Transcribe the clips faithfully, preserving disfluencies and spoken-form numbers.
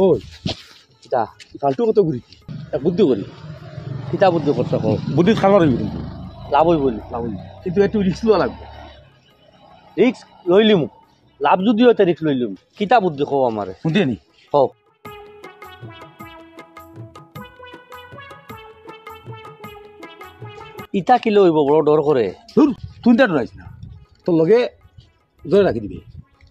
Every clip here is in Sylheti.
ওই, কিতা? ফালতু কত ঘুরি? এক বুদ্ধি করি। কিতা বুদ্ধি করতে কও? বুদ্ধি খালো রইবি কিন্তু। লাভ অইবো নি? লাভ অইবো। কিন্তু একটু রিস্ক লওয়া লাগবো। রিস্ক লইলিমু। লাভ যদি অয়, তে রিস্ক লইলিমু। কিতা বুদ্ধি কও আমারে? বুদ্ধি নি? কও। ইতা কিলা অইবো, বড় ডর করে। ধুর, তুই ইতা ডরাইস না। তোর লগে ধরে রাখি দিবি।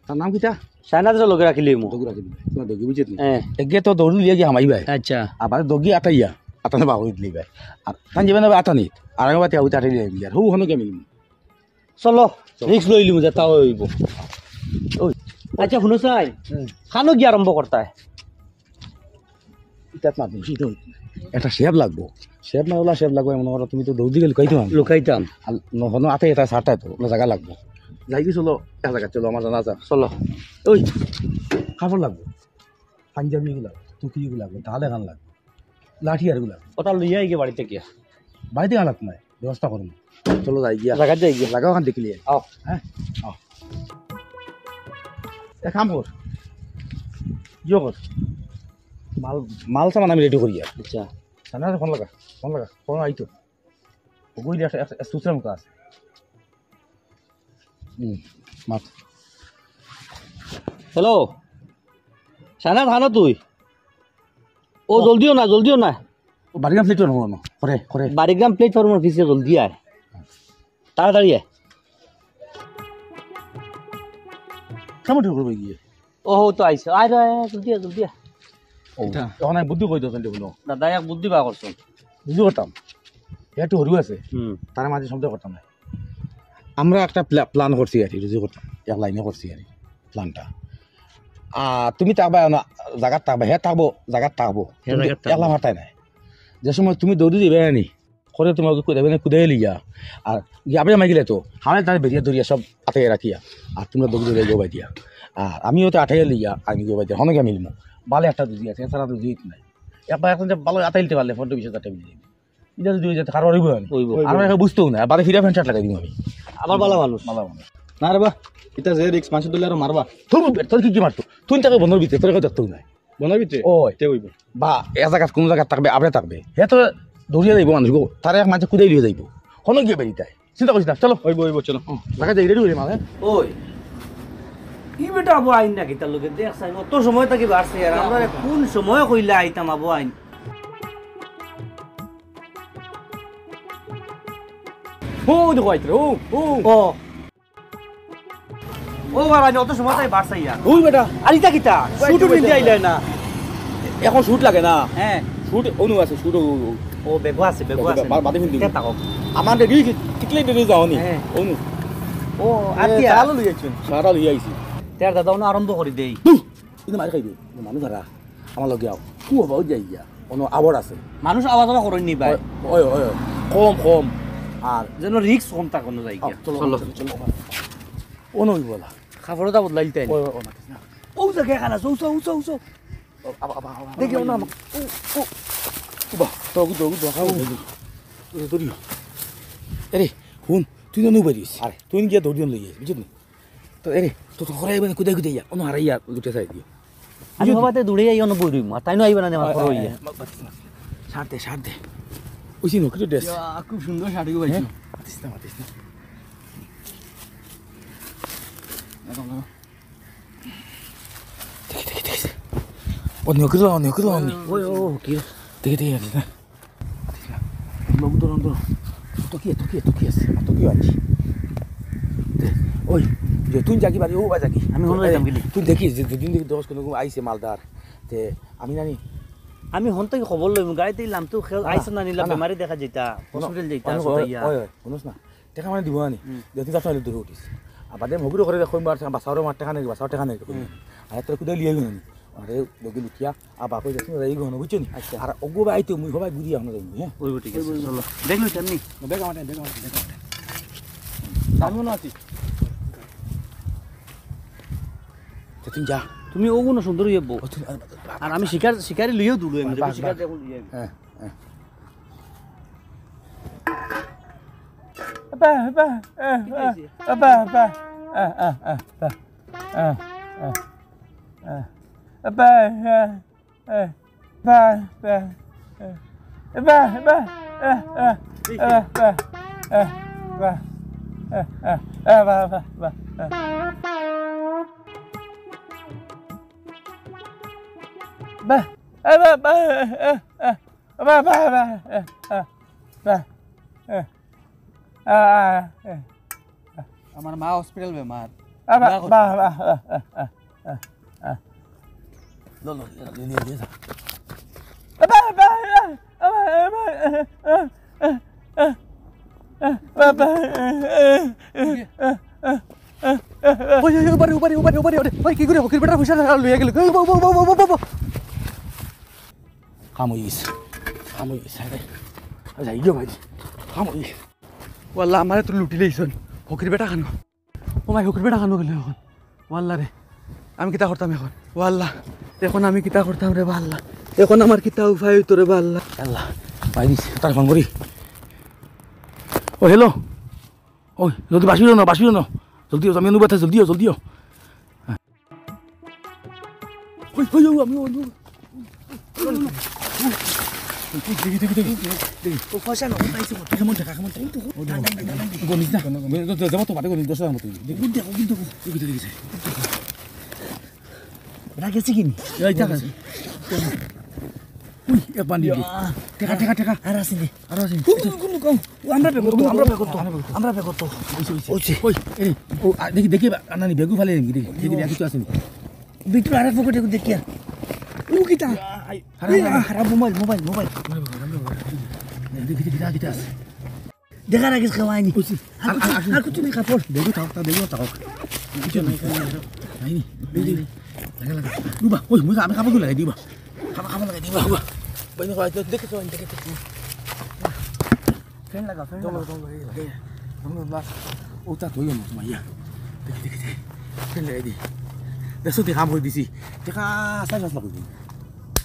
তার নাম কিতা? সাইনাজরে লগে রাখিলিমু। লগে রাখি দিবি। তোমার দগি বুঝিস নি? হ্যাঁ। এগে তো দৌড়ি লিয়ে গিয়ে হামাই ভাই। আচ্ছা। আবার দগি আটাইয়া, আটানো বাবু দিলি ভাই। আর তান যাবে না আটানি। আর আমি বাতি আউতে আটাই লিয়ে গিয়ে। হু হনো কে মিলিমু। চলো, চলো। রিস্ক লইলিমু যে তাও অইবো। ওই। আচ্ছা, হুনো চাই। হুম। খানো গিয়া আরম্ভ করতায়? ইতাত মাত দিছি তো। একটা শেপ লাগবো। শেপ না অইলে শেপ লাগবো, মনে করো তুমি তো দৌড়ি গেলে লুকাইতে পারো। লুকাইতাম। আর ন-, হনো আতে এটা সারটায় তো, অন্য জাগা লাগবো। যাই কি চলো, এক জাগা চলো, আমার জানা আছে। চলো। ওই, কাপড় লাগবো। পাঞ্জাবি এগুলো লাগবো, টুপি এগুলো লাগবো, তাহলে গান লাগবো। লাঠি আর এগুলো লাগবো। ওটা লইয়া আইগে বাড়িতে গিয়া। বাড়িতে গান লাগতো না, ব্যবস্থা করুন। চলো যাই গিয়া। জাগা যাই গিয়া। জাগা ওখান দেখিলিয়ে। আও। হ্যাঁ? আও। এক কাম কর। ইয়ে কর। মাল, মাল সামান আমি রেডি করি আর। আচ্ছা। সামনে ফোন লাগা, ফোন লাগা, ফোন আইতো। ওগুই একটা, একটা, একটা সুতরাং কাজ। হুম, মাত। হ্যালো। সানা, থানো তুই? ও, ও। জলদিও না, জলদিও না। ও, বাড়িগ্রাম প্লেটফর্ম হলো না। করে, করে। বাড়িগ্রাম প্লেটফর্মর পিছে জলদি আয়। তাড়াতাড়ি আয়। কেমন ঠিক করবে গিয়ে? ও, তো আইছে। আয় রে, আয়, আয়, জলদি আয়, জলদি আয়। ও, এটা। এখন আমি বুদ্ধি কই দিতাম দেখুন। দাদা, এক বুদ্ধি বার করছো। বুদ্ধি করতাম। একটু হরু আছে। হুম। তার মাঝে শব্দ করতাম না। আমরা একটা প্লা-, প্ল্যান করছি আর কি, রুজি করতাম। এক লাইনে করছি আর কি, প্ল্যানটা। আর তুমি থাকবা না, জাগাত থাকবা, হে থাকবো, জাগাত থাকবো। হে তুমি জাগাত থাকবো। একলা মাথায় নাই। যে সময় তুমি দৌড়ি দিবে না নি, করে তোমাকে কুদাইবে না, কুদাই লিয়া। আর গিয়ে আবার মাই গেলে তো, হামে তার বেরিয়া দরিয়া সব আটে রাখিয়া। আর তোমরা দৌড়ি দৌড়ি গো বাই দিয়া। আর আমিও তো আটে লিয়া, আমি গো বাই দিয়া, হনকে মিলমু। বালে একটা রুজি আছে, এছাড়া রুজি নাই। একবার এখন যে ভালো আতাইলতে পারলে, পনেরো বিশ হাজার টাকা মিলে যাবে। এটা যদি ওই যে কারো অইবো না। অইবো। আর আমি বুঝতেও না, বারে ফিরা ফ্যান শার্ট লাগাই দিব আমি। আবার ভালা মানুষ। ভালা মানুষ। না রে বা, এটা যে রিক্স, মানুষের দলে আরো মারবা। তোর, তোর কি কি মারতো? তুই তাকে বন্ধর ভিতরে, তোর কেউ দেখতেও নাই। বন্ধর ভিতরে? ওই। তে অইবো। বা, এক জায়গাত, কোন জায়গাত থাকবে, আবরে থাকবে। হে তো দৌড়িয়া যাইবো মানুষ গো, তারে এক মাঝে কুদাই লিয়ে যাইবো। হনো গিয়ে বেরিতায়। চিন্তা করিস না, চলো। অইবো, অইবো, চলো। হুম, জায়গা যাই, রেডি হইলে মাল, হ্যাঁ? ওই, ই বেটা আবু আইন নাকি তার লগে? দেখ চাই, অত সময় থাকি বাড়ছে আর আমরা কোন সময় কইলে আইতাম আবু আইন? ও, দেখো আইতরে, ও, ও। ও। ও বাবা, আমি অত সময় থাকি বাড়ছে ইয়ার। ওই বেটা। আর ইটা কিতা? ওই, শুট ওই, পিন্দি ওই। আইলে না। এখন শুট লাগে না। হ্যাঁ। শুট অনু আছে, শুট ও, ও। ও, বেগো আছে, বেগো আছে। বা-, বাদে ফিন্দি। কে থাকো? আমার রেডি হইছে, টিকলে রেডি যাও নি। হ্যাঁ। অনু। ও, এ, আতিয়া। তালো লই আইছুন। সারা লই আইছি। তের দাদা, অনু আরম্ভ করি দেই। দুহ! কিন্তু মারি খাইবে, মানুষ যারা আমার লগে আও, খুব অভাব যাই গিয়া, কোনো আবর আছে। মানুষ আওয়া যাওয়া করইন নি ভাই? ওই, ওই, ওই, কম, কম। আর যেন রিস্ক কম থাকে কোনো যাই আও, গিয়া। চলো, চলো। চলো, চলো। ও নই বলা। কাপড়টা বদলাইল তাই। ওই, ওই, ওই, মাতিস না। ও জায়গায় খালা, উসো, উসো, উসো। ও, আবা, আবা, আবা, দেখি, আবা, ও না, আবা। ও, ও। উবা, তো, তো, তো, খাও, ও। ও, তো, তো। এরে, হুন, তুই তো নু পারিস। আরে। তুই গিয়া দৌড়ি লই আয়, বুঝলি নি? তো এরে, তো, তো, করে আইবে না, কুদাই, কুদাই যা। অনু হারাইয়া, দুটো সাইড দিয়ে। আমি বুঝলি? হবাতে দৌড়ে যাই, অনু বই রইমু। আর তাই নু আইবে না, আমার আয়, পরে আয়, হইয়া। আয়, মা-, মাতিস না। ছাড় দে, ছাড় দে। ওই সিনো, কিছু ড্রেস। ইয়া, খুব সুন্দর শাড়ি গো ভাই। হ্যাঁ? মাতিস না, মাতিস না। দেখো, দেখো। দেখি, দেখি, দেখি। ও নিয়ে কিলো, ও নিয়ে কিলো, ও নিয়ে। ওই, ও, ও, কি? দেখি, দেখি, মাতিস না। মাতিস না। লোক ধরো, ধরো। তো কি, তো কি, তো কি আছে? তো কি আছে? দে, ওই, যে তুই যাকি বাড়ি, ও বা যাকি। আমি হনো এই, যাইতাম গেলি। তুই দেখিস যে দুদিন দেখি দশ কোনো আইছে মালদার। তে, আমি জানি। আমি হন থেকে খবর লইমু, গাড়িতে ইলাম তো খেল না, আইছে না নিলাম, না, না। বেমারি দেখা যেতা, না, হসপিটাল যেতা, না, আসলে ওই, ইয়া। ওই, ওই, হুনস না। টেকা মানে দিব না নি? হুম। যদি যাতে হলে দূরে উঠিস। আর বাদে মগুরে করে দেখো, মার, বাসাওরে মার টেকা নেই, বাসাও টেকা নেই। হুম। আর তোর কুদাই লিয়ে গেল নি? আরে, দগি লুকিয়া, আর বাপে দেখো, এই গহনা, বুঝছো নি? আচ্ছা। আর ওগো ভাই তো মুই হবাই ঘুরিয়া আমরা যাইবো, হ্যাঁ? ওই ঠিক আছে, চলো। দেখলি সামনে? দেখ আমার, দেখ আমার, দেখ আমার। আমিও না আছি। তে তুই যা। তুমি ওগুলো সুন্দর হইয়া বউ। ও, তুই, আর, আর আমি শিকার, শিকারি লইয়াও দূর হইয়া বাস, যাবো, বাস, শিকার বাস। যখন লইয়া যাবো। হ্যাঁ, হ্যাঁ। আপা, আপা, আ, কি আ, হয়েছে? আপা, আপা, আ, আ, আ, আপা। আ, আ, আ, আ, আপা, আ। এ, বা, বা, এ, বা, বা, এ, এ, এ, বা, এ, বা, এ, এ, এ, বা, বা, বা, এ। বা, এ, বা, বা, এ, এ, এ, বা, বা, বা, এ, এ, বা, এ, আ, আ, এ। আমার মা হসপিটাল বেমার। আ, বা, দোয়া করো। বা, বা, আ, আ, আ, আ, আ। লো, লো, লো, লো, লো, লো। আ, বা, বা, আ, আ, বা, আ, আ, আ, আ, আ, বা, বা, আ, আ, আ, আ, আ, আ, আ, আ। ওই, ওই, ওই, ওবারে, ওবারে, ওবারে, ওবারে, ওবারে। ওই, কি করে ফকির বেটার পয়সা লইয়া গেল? ওই, বা, বা, বা। কাম অই গেছে, কাম অই গেছে। আরে, আমি যাই গিয়া ভাই, কাম অই গেছে। ও আল্লাহ, আমারে তো লুটি লইছইন। ফকির বেটা খানো। ও ভাই, ফকির বেটা খানো গেল এখন। ও আল্লাহ রে, আমি কিতা করতাম এখন? ও আল্লাহ, এখন আমি কিতা করতাম রে বা আল্লাহ? এখন আমার কিতা উপায় অইতো রে বা আল্লাহ? আল্লাহ, ভাই দিস, তার ফোন করি। ও, হ্যালো। ওই, জলদি বাসিও না, বাসিও না। জলদি আও, আমি অনুবাদ, জলদি আও, জলদি আও। ওই, ওই, ওই, আমি, ওই, ওই। দেখি, দেখি, দেখি, দেখি। ও, পয়সা না, কোথায় ছিল? কেমন টাকা, কেমন টাকা? ও, দেখো। টান, টান, টান, টান। গণিস না। গণিস না, যাবো তো বাদে গণিস, দশ হাজার মতো। দেখি, দেখো, দেখি, দেখো। দেখি, দেখি, দেখি। এটা গেছে কি নি? এই, টাকা। উই, এক বান্ডিল দে। ইয়া। টাকা, টাকা, টাকা। আর আছে নি? আরো আছে নি? কোন, কোন, কোন, কোন? ও, আমরা বেগত তো, আমরা বেগত তো, আমরা বেগত তো। ওই, ওই, ওই। ওই, ওই, এই, ও, আ, দেখি, দেখি, আ, না, নি, বেগও ফালে দেখি, দেখি, দেখি, দেখি, কিছু আছে নি? ভিতরে আরেক পকেটে দেখি আর। ও, কিতা? আই, আরে, এই, আরে। আ, খারাপ মোবাইল, মোবাইল, মোবাইল। দেখি, দেখি, দেখি, দেখি, আছে। দেখা রাখিস, খাওয়াইনি। ওই, আর কিছু, আর, আর, আর কিছু নেই কাপড়। দেখি, থাক, থাক, দেখি, থাক। কিছু নাই, নাই, নাই। নাই নি? এই, এই, লাগা, লাগা। দুবা, ওই, মুজা, আমি কাপড় লাগাই দিবা। খাবা, খাবা লাগাই দিবা, বাবা। বইনে কয়, দেখে তো, দেখে তো। ফ্যান লাগা, ফ্যান লাগা। দম, দম, এই, এই, দম, দম, বাস। ও, তা ধইও না, তোমার ইয়া। দেখে, দেখে, দেখে। ফ্যান লাগাই দি। দেখছো, তুই কাম করে দিছি। দেখা, সাইজ আসলা কই?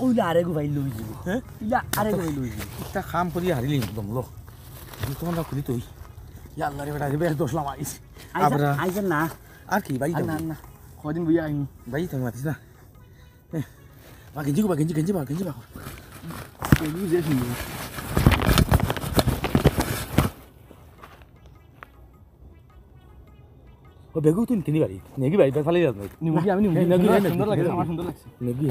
ওইলা আরেক ভাই লই দিব। হ্যাঁ? ইলা আরেক ভাই লই দিব। একটা কাম করি হারিলি একদম, লো। আমি তোমার খুলি তুই। ইয়া আল্লাহ রে, বেটা, রে, বেশ দশ লাম আইস। আইসা, আবরা। আইসা না। আর কি, বাড়ি আর যাবো? না, না। কদিন বইয়া আইনি। বাড়ি থাকি মাতিস না। এ, বা গেঞ্জি গো, বা গেঞ্জি, গেঞ্জি বা, গেঞ্জি বা। গেঞ্জি যে সুন্দর। ও বেগু তুই নিতে নি বাড়ি। নেগি বাড়ি, ফালাই যাস না। নিমু কি আমি নিমু? নেগি, সুন্দর, নেগি, সুন্দর লাগছে, নেগি। আমার সুন্দর লাগছে। নেগি।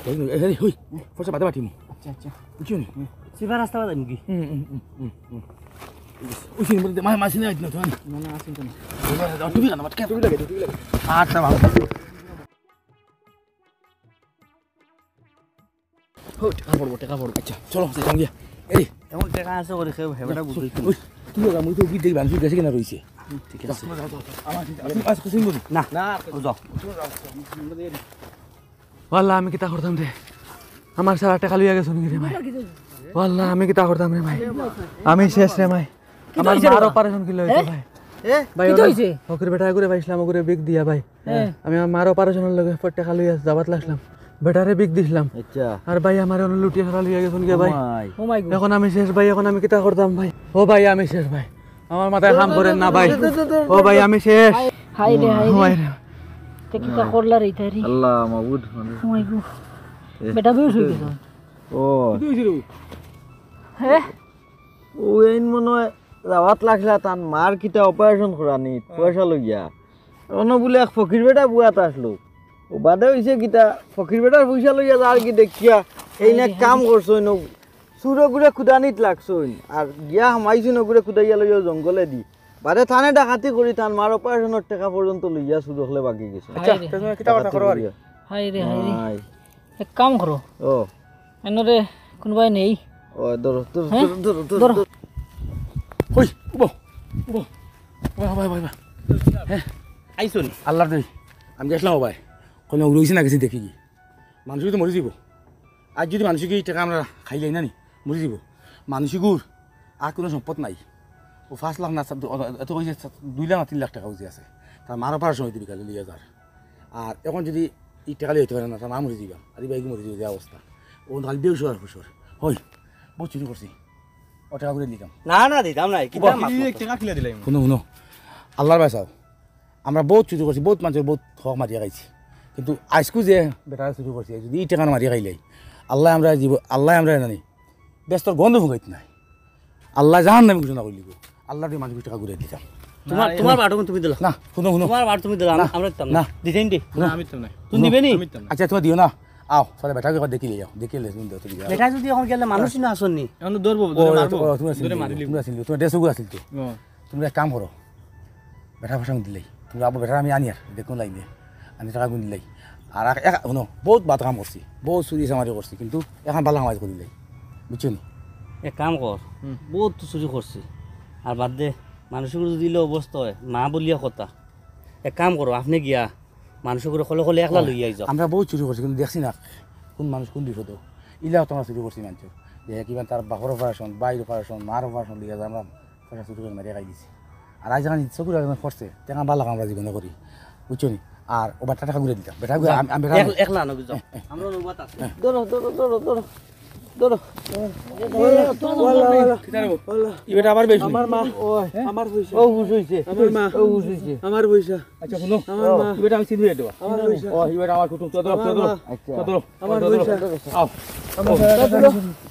এই, এই, হই, পয়সা বাদে পাঠিমু। আচ্ছা, আচ্ছা। বুঝছো নি? হুম। সিধা রাস্তা বাদে নেগি? হুম, হুম, হুম, হুম, হুম। ওই সিন বলতে, মা-, মাসি না, না, না। না, না, আসুন তো না। টুপি কেন? টুপি লাগে, টুপি লাগে। আচ্ছা, বাবা। ও, টাকা পড়বো, টাকা পড়বো। আচ্ছা, চলো, যাই গিয়া। এই, এমন টাকা আছে করে কেউ হেবেটা বুঝে কি? ওই, তুই ওরা মুই তো কি দেখবি, আমি গেছে কিনা রইছে। হুম, ঠিক আছে। যাও, যাও, যাও, যাও। আমার, আমি পাঁচ কুসুম করি। না, না, ও যাও। ও আল্লাহ, আমি কিতা করতাম রে? আমার সারা টাকা লইয়া গেছো নাকি রে ভাই? ও আল্লাহ, আমি কিতা করতাম রে ভাই? আমি শেষ রে ভাই। আমার মার অপারেশন কিলা অইছে ভাই? এ? ভাই, কিতা অইছে? ফকির বেটা এগুরে পাইছিলাম, ওগুরে বিক দিয়া ভাই। হ্যাঁ। আমি আমার মার অপারেশনর লগে ফট টাকা লইয়া যাওয়াত লাগছিলাম। বেটারে বিক দিছিলাম। আচ্ছা। আর ভাই, আমারে অনো লুটিয়া সারা লইয়া গেছইন গিয়া ভাই। ও মাই। ও মাই গো। এখন আমি শেষ ভাই, এখন আমি কিতা করতাম ভাই? ও ভাই, আমি শেষ ভাই। আমার মাথায় কাম করের না ভাই। ও ভাই, আমি শেষ। হায় রে, হায় রে। ও ভাই রে। তে কিতা করলা রে ইতা রে? আল্লাহ মাবুদ, মানে। ও মাই গো। এ। বেটা বেহুশ অই গেছে। ও। কিতা অইছে রে? হ্যাঁ? ও এইন মনে হয় যাওয়াত লাগলা তান মার কিতা অপারেশন করানি, হ্যাঁ। পয়সা লইয়া। অনো বুলে এক ফকির বেটা বুয়াত আসলো। ও বাদে অইছে কিতা, ফকির বেটার পয়সা লইয়া যার কি দেখিয়া, এইন এক হায় রে, কাম হায় রে। করছইন, ও চুর ওগুরে কুদানিত লাগছইন। আর গিয়া হামাইছইন ওগুরে কুদাইয়া লইয়া জঙ্গলে দি। বাদে তানে ডাকাতি করি তান মার অপারেশনর টাকা পর্যন্ত লইয়া চুর অকলে বাগি গেছে। হায় রে। আচ্ছা, তুমি কিতা কথা করো আরে? হায় রে, হায় রে। নাই। এক কাম করো। ও। এনরে কোনোবায় নেই। ও, ধরো, ধরো, হ্যাঁ? ধরো, ধরো, ধরো। ধরো। হই, উবো, উবো। উবা, উবা, উবা, উবা। হ্যাঁ? আইছো নি? আল্লাহর দোহাই। আমি গেছিলাম, ও ভাই। কোনো উড়ইছে না গেছি দেখি কি? মানুষ তো মরি যাইবো। আর যদি মানুষ কি টাকা আমরা খাইলাই না নি, মরি যাইবো। মানুষগুর আর কোনো সম্পদ নাই। ও পাঁচ লাখ না, এত কইছে দুই লাখ না তিন লাখ টাকা বুঝে আছে। তার মার অপারেশন অইতে বিকালে লইয়া যার। আর এখন যদি ই টাকা লইয়া অইতে পারে না, তার মা মরি যাইবা। আর ই ভাই মরি যাইবা, যে অবস্থা। ও কাল বেউশ আর হুশর। হই, বহুত চুরি করছি। ও টাকা করে দিতাম। না, না, দিতাম না। কিতা মাত মাতো? টাকা কিলা দিলাই? হুনো, হুনো। আল্লাহর ভাষাও। আমরা বহুত চুরি করছি, বহুত মানুষের বহুত হক মারিয়া খাইছি। কিন্তু আইজকু যে বেটারে চুরি করছি, যদি ই টেকা না মারি খাইলাই, আল্লায় আমরারে জীব-, আল্লায় আমরারে জানি বেহেস্তর গন্ধ ফুকাইত নায়। আল্লায় জাহান্নামি ঘোষণা করি দিবো। আল্লায় দি মানুষর টেকা ঘুরাই দিতাম। তুমার, না, তুমার বাটুন তুমি দিলা। না, হুনো, হুনো। তুমার বাটুন তুমি দিলা, না, আমরা দিতাম না। না। দিতাম নি? না, আমি দিতাম না। তুমি দিবে নি? আমি দিতাম না। আচ্ছা, তুমার দিও না। আও, চলো, বেটারে একবার দেখিলাই, আও, দেখিলাই, তুমি দেও, তুমি দেও। বেটা যদি অখন গেলে মানুষ না আছইন নি? অখন তো ধরবো, ও, ধরে ও, মারবো। ও, তুমি আছইন ধরে নি, মারিলিবো। তুমি আছইন নি, তুমি ড্রেস ওগু আছইন তো। ও। তুমি এক কাম করো, বেটার পয়সা দিলাই, তুমি আবো বেটারে আমি আনিয়ার, দেখো লাইনে, আনি টেকা গুনি দিলাই। আর এক, এক, হুনো, বউত বাদ কাম করছি, বউত চুরি চামারি করছি, কিন্তু অখন ভালা কাম আইজ করি দিলাই, বুঝছো নি? এক কাম কর, হুম। বউত তো চুরি করছি, আর বাদ দে, মানুষর যদি ইলা অবস্থা অয়, মা বলিয়া কথা, এক কাম করো, আপনে গিয়া মানুষর ঘরো কলে কলে একলা লইয়া আই যাও। আমরা বউত চুরি করছি, কিন্তু দেখছি না কুন মানুষ কুন বিপদো। ইলাও তো আমরা চুরি করছি মানুষর। যে কিবা তার বাপর অপারেশন, ভাইর অপারেশন, মার অপারেশন লইয়া যায়, আমরা পয়সা চুরি করি মারি খাই দিছি। আর আইজ যখন চকুর আগে করছে, তে আমরা ভালা কাম আমরা জীবনে করি, বুঝছো নি? আর ও বেটার টেকা ঘুরে দিতাম, বেটা ঘুরে, আমি, আমি বেটা এক-, একলা নবী যাও। আমরা নৌবাত আছে। ধরো, ধরো, ধরো, ধরো। ধরো। কিতা রে বো? ই বেটা আবার বেশ আমার মা, ওই, আমার পয়সা। ও হুশ অইছে। আমার মা। ও হুশ অইছে। আমার পয়সা। আচ্ছা, হুনো। আমার মা। ই বেটা আমি চিনি রে দেবা। আমার পয়সা। ও, ই বেটা আমার কুটুম। চলো, আমার চলো। মা। আচ্ছা। চলো। আমার পয়সা। আও। আমার পয়সা।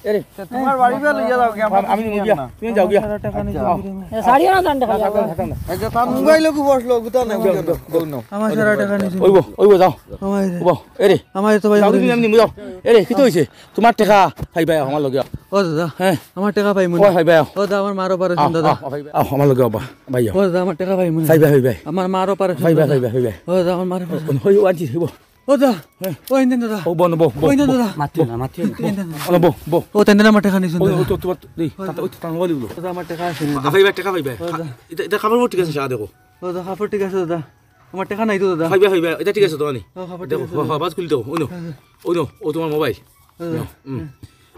এরে। তোমার বাড়ি গিয়া লইয়া যাও গিয়া, আমি, আমি নিমু গিয়া। তুমি যাও গিয়া। আমার সারা টেকা নিছে। আও। এ, সারিও না জান টেকা। না, না, না, না। এই যে তার মোবাইল ওগু বসলো, ওগু তো নাই, যাও, ওগু তো। যাও, যাও। ওগু নাও। আমার সারা টেকা নিছে। ওইবো, ওইবো, যাও। আমার ওইবো, এরে। আমার তো ভাই যাও, আমার তুমি আমি নিমু, যাও। এরে, কিতা অইছে? তোমার টেকা, ভাই, ভাই, আমার লগে আও। ও দাদা, হ্যাঁ। আমার টেকা পাইমু নি? ও, ভাই, ভাই, আও। ও দাদা, আমার মার অপারেশন, আও, দাদা। আও, ভাই, ভাই, আও, আমার লগে আও, বা-, ভাই, আও। ও দাদা, আমার টেকা পাইমু নি? ভাই, ভাই, ভাই, ভাই। আমার মার অপারেশন, ভাই, ভাই, দাদা। ভাই, ভাই, ভাই। ও দাদা, আমার মার অপারেশন। ওই, ওই, আনছি, ওই, বো। ও দা, হ্যাঁ। ও ইন্দেন দাদা। ও বো, বো, বো, ও ইন্দেন বো। দাদা। মাতিও না, মাতিও না। ইন্দেন দাদা। ও, বো, বো। ও তেন দিন আমার টেকা নিছইন ও, দাদা। ও তো তোমার, এই, ও তাতে, দাদা। ওই তো তার মোবাইল দিলো। ও দাদা, আমার টেকা আছে না ও, দাদা। ভাই, ভাই, টেকা ভাই, ভাই। ও দাদা। এটা, এটা কাপড় ঠিক আছে, চা দেখো। ও দাদা, কাপড় ঠিক আছে দাদা। আমার টেকা নাই তো দাদা। ভাই, ভাই, ভাই, ভাই, এটা ঠিক আছে তো, আনি। ও, কাপড় ঠিক দেখো, আছে হ, হ, দাদা। বাস খুলি দেখো, ওই নো। ও দাদা। ওই নো, ও তোমার মোবাইল। ও দাদা। হুম।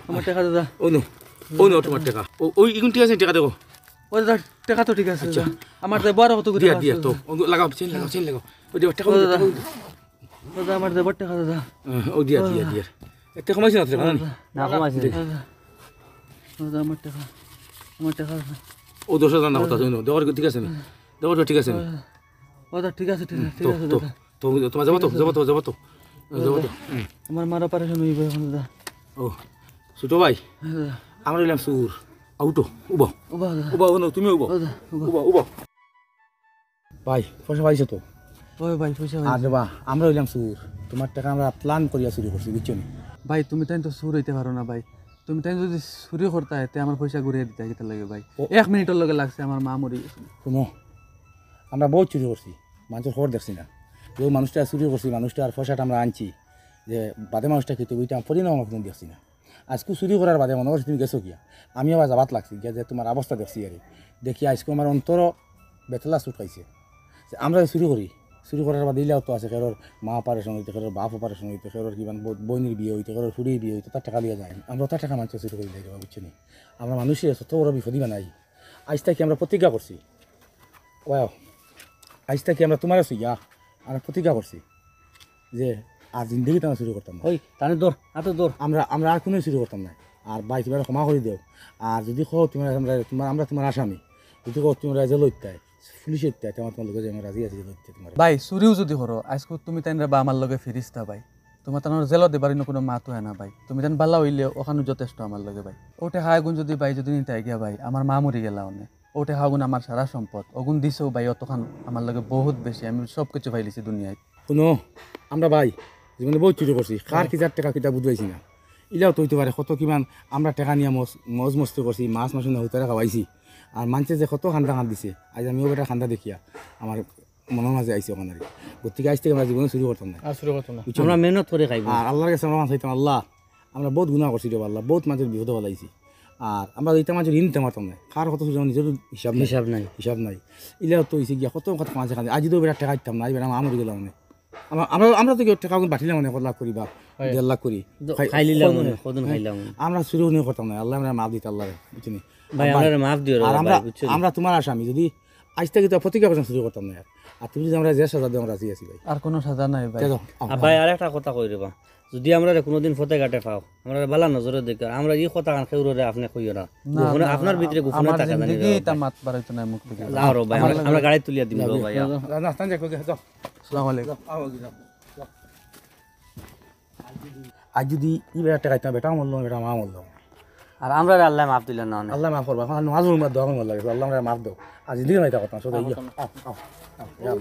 আমার টেকা দাদা। ওই নো, ওই নো তোমার টেকা। ও, ওই, ইগুন ঠিক আছে, টেকা দেখো। ও দাদা, টেকা তো ঠিক আছে আচ্ছা। দাদা। আমার তো বড় কত করে দিয়া, আছে দিয়া, তো। দাদা। ও, লাগাও, চেইন লাগাও, চেইন লাগাও। ওই যে, টেকা ও ওই, দাদা। টেকা ওই। দাদা, আমার দেবর টেকা, দাদা। হ্যাঁ, ও দিয়া, দিয়া, দিয়া। এ, টেকা কমাইছে না, টেকা নাই? না, কমাইছে না। দাদা, দাদা, আমার টেকা, আমার টেকা আছে। ও দশ হাজার না, কথা শুনো, দেওয়ার ঠিক আছে না? দেওয়ার ঠিক আছে না? ও দাদা, ঠিক আছে, ঠিক আছে, ঠিক তো, আছে, তো, দাদা। তো, তোমার যাবো তো, যাবো তো, যাবো তো। যাবো তো। হুম। আমার মার অপারেশন অইবো এখন, দাদা। ও, ছোট ভাই, হ্যাঁ, দাদা। আমরা অইলাম চুর। আউটো, উবা। উবা, দাদা। উবা, উবা, তুমি উবা। ও, দাদা, উবা। উবা, উবা। ভাই, পয়সা পাইছো তো? ওই ভাই, পয়সা পাইছি। আরে বাহ, আমরা অইলাম চুর। তোমার টেকা আমরা প্ল্যান করিয়া চুরি করছি, বুঝছো নি? ভাই, তুমি তাইন তো চুর অইতে পারো না ভাই। তুমি তাইন যদি চুরি করতায়, তে আমার পয়সা ঘুরিয়া দিতায়, কিতার লাগি ভাই? ও। এক মিনিটর লগে লাগছে, আমার মা মরি গেছে। হুনো, আমরা বউত চুরি করছি, মানষর খবর দেখছি না। যে মানুষটা চুরি করছি, মানুষটার পয়সাটা আমরা আনছি, যে বাদে মানুষটা কিতা অইতো, আমি পড়ি না, আমার কুনু দেখছি না। আইজকু চুরি করার বাদে মনো করছি তুমি গেছো গিয়া। আমি আবার যাবাত লাগছি, গিয়া যে তোমার অবস্থা দেখছি আরে। দেখি আইজকু আমার অন্তর বেতলা ছুট খাইছে। যে আমরা যে চুরি করি, চুরি করার বাদে ইলাও তো আছে, কেউর মা অপারেশন অইতে, কেউর বাপ অপারেশন অইতে, কেউর কিবা ব-, বইনর বিয়া অইতে, কেউর ফুড়ির বিয়া অইতে, তার টেকা লইয়া যায়। আমরা তার টেকা মানষে চুরি করি দেয়, বুঝছো নি? আমরা মানষে অত বড় বিপদি বানাই। আইজ থাকি আমরা প্রতিজ্ঞা করছি, ওয়াও, আইজ থাকি আমরা তোমার আছি গিয়া, আমরা প্রতিজ্ঞা করছি যে আর জিন্দেগিত আমরা চুরি করতাম না। ওই, তানে ধর, হাতে ধর। আমরা, আমরা আর কুনু চুরি করতাম না। আর ভাই, তুমারে ক্ষমা করি দেও। আর যদি কও তুমারে আমরা, তুমার, আমরা তুমার আসামি, যদি কও তুমারে জেলো দিতায়, পুলিশে দিতায়, তে আমরা তুমার লগে যাইমু, রাজি আছি জেলো দিতায় তুমারে। ভাই, চুরিও যদি করো, আইজকু তুমি তাইনরে বা আমার লগে ফিরিস্তা ভাই। তুমার তানরে জেলো দিবার ইনো কুনু মাত অয় না ভাই। তুমি তাইন ভালা অইলে অখানউ যথেষ্ট আমার লগে ভাই। অউ টেকা এগুন যদি ভাই যদি নিতায় গিয়া ভাই, আমার মা মরি গেলা অনে। অউ টেকা অগুন আমার সারা সম্পদ। অগুন দিছো ভাই, অতখান আমার লগে বউত বেশি। আমি সব কিছু পাইলিছি দুনিয়াত। হুনো, আমরা ভাই জীবনে বউত চুরি করছি। কার হ্যাঁ। কিজার টেকা কিতা বুঝবাইছি না। ইলাও তো অইতে পারে, কত কিমান আমরা টেকা নিয়া মজ-, মজ মস্তি করছি, মাছ মাংস নিয়া হুতারে খাওয়াইছি। আর মানষে যে কত কান্দা কান্দিছে, আইজ আমি অউ বেটার কান্দা দেখিয়া আমার মনর মাঝে আইছে অখান আর কি। গতিকে আইজ থাকি আমরা জীবনে চুরি করতাম না। আর চুরি করতাম না। বুঝছো? আমরা মেহনত করি খাইমু। আর আল্লার গেছে আমরা মাফ চাইতাম, আল্লা, আমরা বউত গুনা করছি রে আল্লা, বউত মানষর বিপদো ফালাইছি। আর আমরা ইতা মানষর ঋণ দিতাম পারতাম না। কার কত চুরি, নিজর হিসাব নাই। হিসাব নাই। হিসাব নাই। ইলা তো অইছে গিয়া কত কথা মানষে কান্দে। আইজ তো বেটার টেকা দিতাম না, আইজ বেটার মা মরি গেলা অনে। আমরা, আমরা, আমরা তো কেউ টেকা বাটিলাম অনে, এক লাখ করি বা হয়। দেড় লাখ করি। দ-, খাই-, খাইলিলাম খাই-, অনে, কদিন হ্যাঁ। খাইলাম অনে। আমরা চুরি উনি করতাম না, আল্লায় আমরারে মাফ দিতা আল্লারে, বুঝছো নি? ভাই, ভাই, আমরারে মাফ দিও রে আর ভাই, আমরা, বুঝছো নি? আমরা তুমার আসামি, যদি আইজ থাকি তো প্রতিজ্ঞা করছি চুরি করতাম না আর। আর তুমি যদি আমরারে যে সাজা দেও, আমরা রাজি আছি ভাই। আর কুনু সাজা নাই ভাই। তে যাও, আও, আর আও। ভাই, আরেকটা কথা কই রে বা, যদি আমরারে কুনুদিন পথে ঘাটে পাও, আমরারে ভালা নজরে দেখো, আর আমরা ই কথাখান কেউরে আপনে কইও না। না, গোপনে, না, আপনার ভিতরে গোপনে আমার থাকা জানি রে জিন্দেগি ভাই। ইতা মাত বারইতো নায় মুখ থাকি। যাও রে ভাই, আমরা, আমরা গাড়ি তুলিয়া দিমু রে ভাই। যাও, যাও, যাও, যাও, যাও। আসসালামু আলাইকুম। যাও, আও, যাও, যাও। আজ যদি ই বেটা টেকাইতাম, বেটা মরলো, বেটা মা মরলো। আর আমরা আল্লাহ মাফ দিল না অনেক। আল্লাহ মাফ করবা। এখন নমাজ রুমে দোয়া করবো আল্লাহর কাছে, "আল্লাহ, আমরা মাফ দাও।" আর জিন্দিগি মাইতা কথা, সো আও, আও, আও, আও, আও।